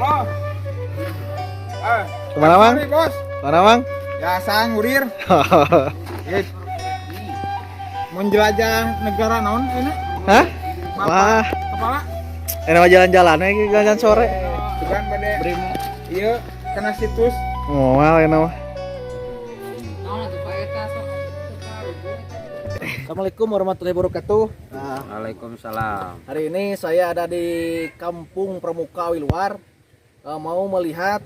Halo. Eh, Kemana, Mang? Sorry, Bos. Mana, Mang? Biasa ngurir. Eh, menjelajah negara naon ini? Hah? Bapak Wah, kepala. Ini mah jalan-jalan, ini jalan-jalan sore. Bukan pada iya kena situs. Moal ini mah. Assalamualaikum warahmatullahi wabarakatuh. Nah, Waalaikumsalam. Hari ini saya ada di Kampung Pramuka Awiluar, mau melihat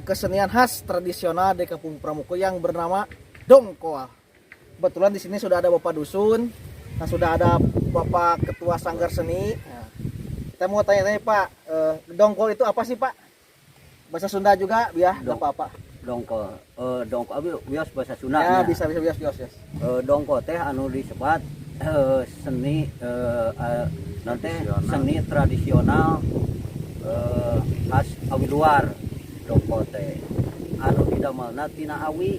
kesenian khas tradisional di Kampung Pramuka yang bernama Dongkol. Kebetulan di sini sudah ada Bapak Dusun, nah sudah ada Bapak Ketua Sanggar Seni. Nah, kita mau tanya-tanya Pak, dongkol itu apa sih, Pak? Bahasa Sunda juga, ya, nggak apa-apa. Dongkol, dongkol abi wios bahasa Sunda Ya, nya. Bisa, bisa, bias, bias, bias. Dongkol teh anu disebat seni nanti seni tradisional khas Awiluar. Dongkol teh anu didamelna tina awi,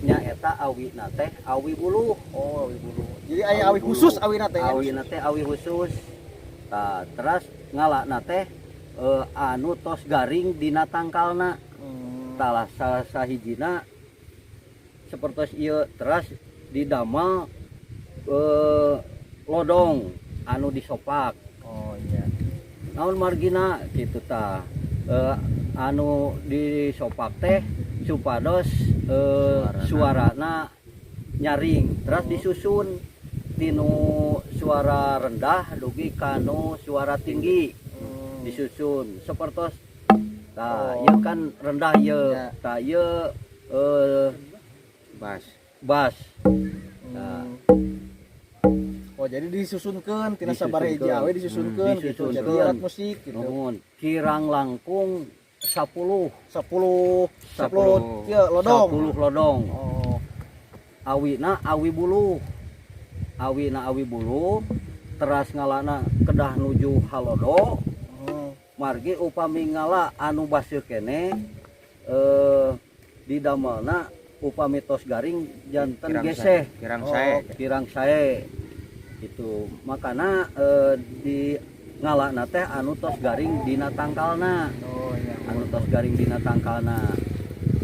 nyaeta awina teh awi buluh. Oh, awi buluh. Jadi aya awi khusus awina teh, ya? Awina teh awi khusus. Tah, teras ngalana teh anu tos garing dina tangkalna. Salah salah sahijina seperti ieu, teras didamel lodong anu disopak. Oh iya. Naon margina gitu tah, anu disopak teh supados suarana nyaring. Terus disusun tinu suara rendah dugi kanu suara tinggi. Disusun sepertos tah. Oh. Ieu kan rendah ieu. Tah, ieu Bas. Bass. Nah. Oh, jadi disusunkeun tina sabaraha hiji Disusunkeun. awe disusunkeun gitu. Jadi Disusunkeun. Alat musik gitu. Nuhun, kirang langkung 10. 10 10 kieu lodong. 10 lodong. Oh. Awina awi buluh, awina awi buluh, teras ngalana kedah nuju halodo. Margi upami ngala anu baseuh keneh didamelna upami tos garing janten Kirang geseh. sae. Kirang Oh. sae. Kirang sae itu, makana di ngalana teh anu tos garing dina tangkalna. Oh iya. Anu tos garing dina tangkalna.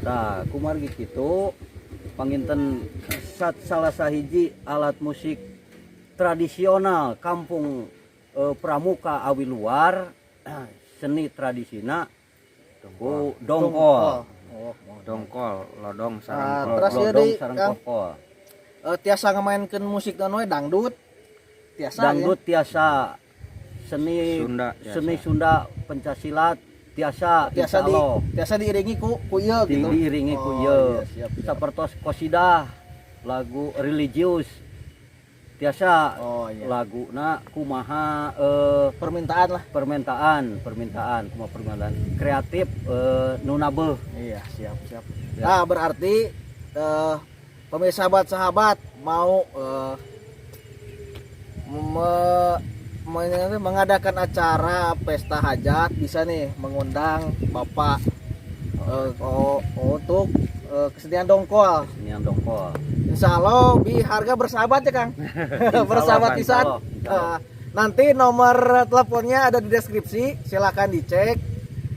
Tah, kumargi kitu panginten sat salah sahiji alat musik tradisional kampung Pramuka Awiluar, seni tradisina ku dongkol. Oh. Dongkol, lodong Ah, sareng terus ieu lodong deui, sareng Kang. Kokol. Tiasa ngamainkeun musik naon we, dangdut? Tiasa ya? Dangdut tiasa, seni Sunda tiasa. Seni Sunda, pencak silat tiasa. Tiasa Insya di Allah. Tiasa diiringi ku ieu Di, gitu. Diiringi ku Oh, ieu. iya, siap, siap. Sapertos kosidah, lagu religius tiasa. Oh iya. Laguna kumaha Permintaan lah. Permintaan, permintaan kumaha, permintaan kreatif nu nabeuh. Iya, siap, siap. Ya. Nah, berarti pemirsa, sahabat-sahabat mau mengadakan acara pesta hajat bisa nih mengundang Bapak oh, untuk kesenian dongkol. Kesenian dongkol. Insya Allah di harga bersahabat ya, Kang. Bersahabat Insya pisan. Allah, insya Allah. Nanti nomor teleponnya ada di deskripsi, silakan dicek.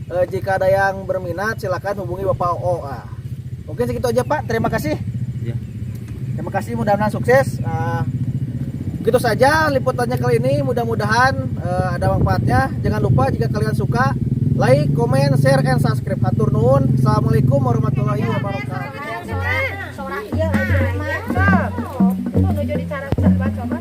Jika ada yang berminat silakan hubungi Bapak O. Ah. Mungkin segitu aja, Pak. Terima kasih. Ya. Terima kasih, mudah-mudahan sukses. Ah, begitu saja liputannya kali ini. Mudah-mudahan ada manfaatnya. Jangan lupa jika kalian suka, like, comment, share, and subscribe. Hatur nuhun. Assalamualaikum warahmatullahi wabarakatuh. Sora iya mah. Tuh nuju dicara baca mah.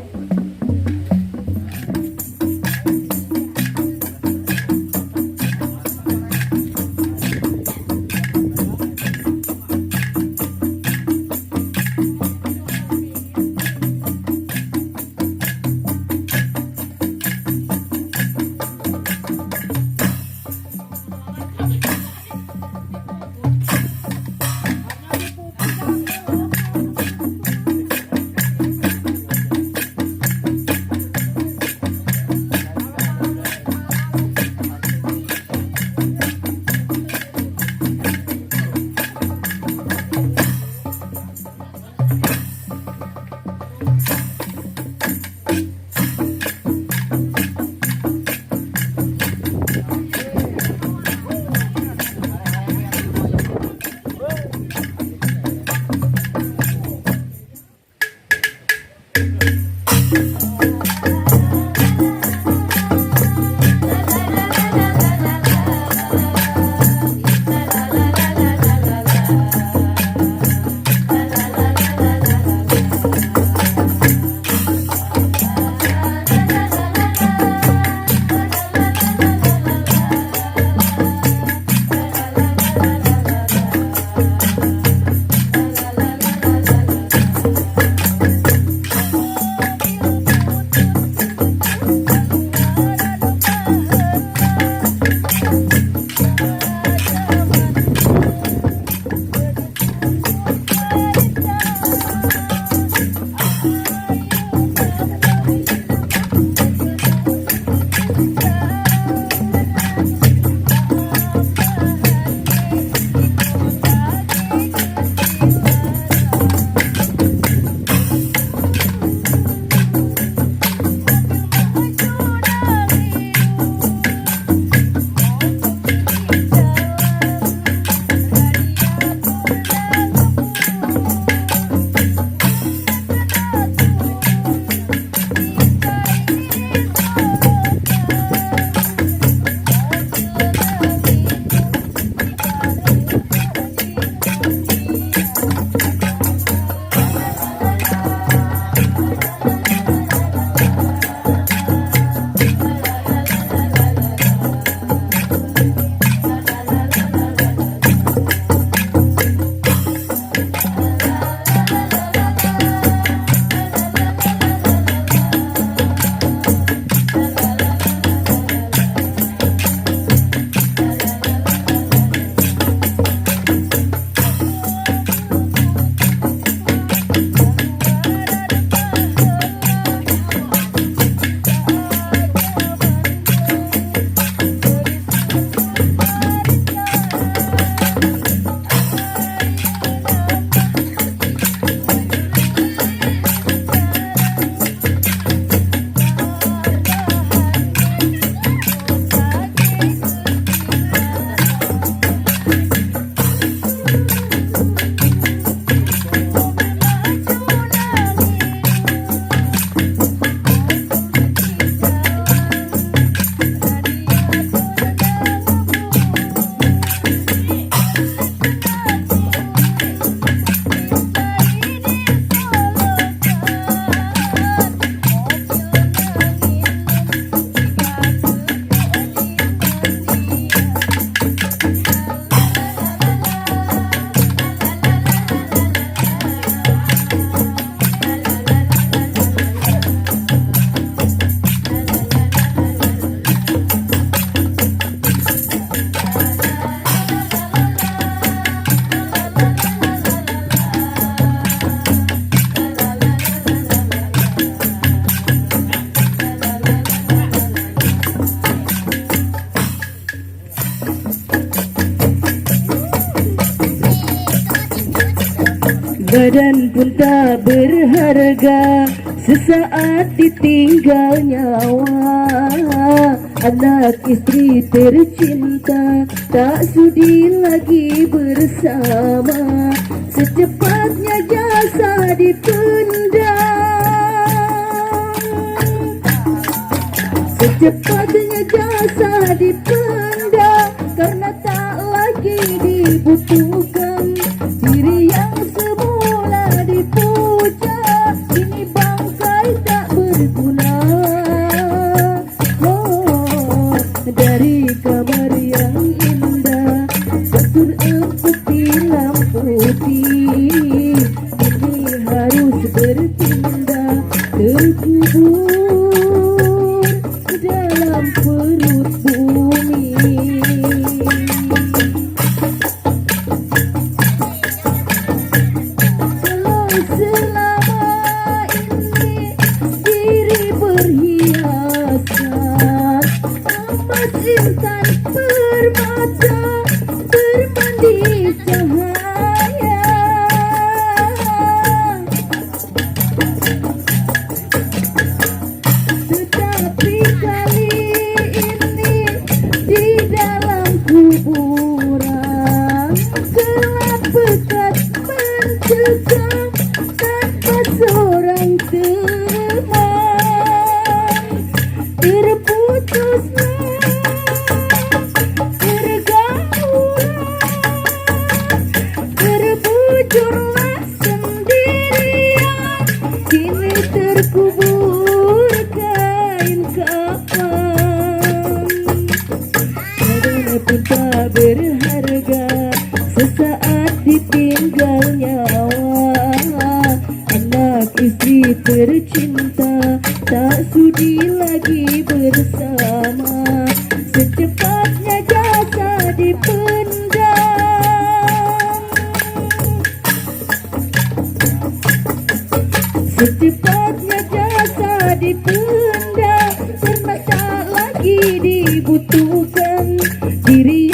Badan pun tak berharga, sesaat ditinggal nyawa. Anak istri tercinta tak sudi lagi bersama. Secepatnya jasad dipendam, secepatnya jasad dipendam, karena tak lagi dibutuhkan. Diri yang semula dipuja kini bangkai tak berguna. Oh, dari kamar yang indah, kasur empuk tilam putih, kini harus berpindah, terkubur dalam perut bumi. Kalau selama ini diri berhiasan emas intan permata bermandi cahaya, tetapi kali ini di dalam kuburan gelap pekat mencekam tanpa seorang teman. Terputuslah pergaulan, terbujurlah sendirian, kini terkubur kain kafan. Badan pun tak berharga, sesaat ditinggal nyawa. Anak istri tercinta tak sudi lagi bersama. Secepatnya jasad dipendam, secepatnya jasad dipendam, karena tak lagi dibutuhkan. Diri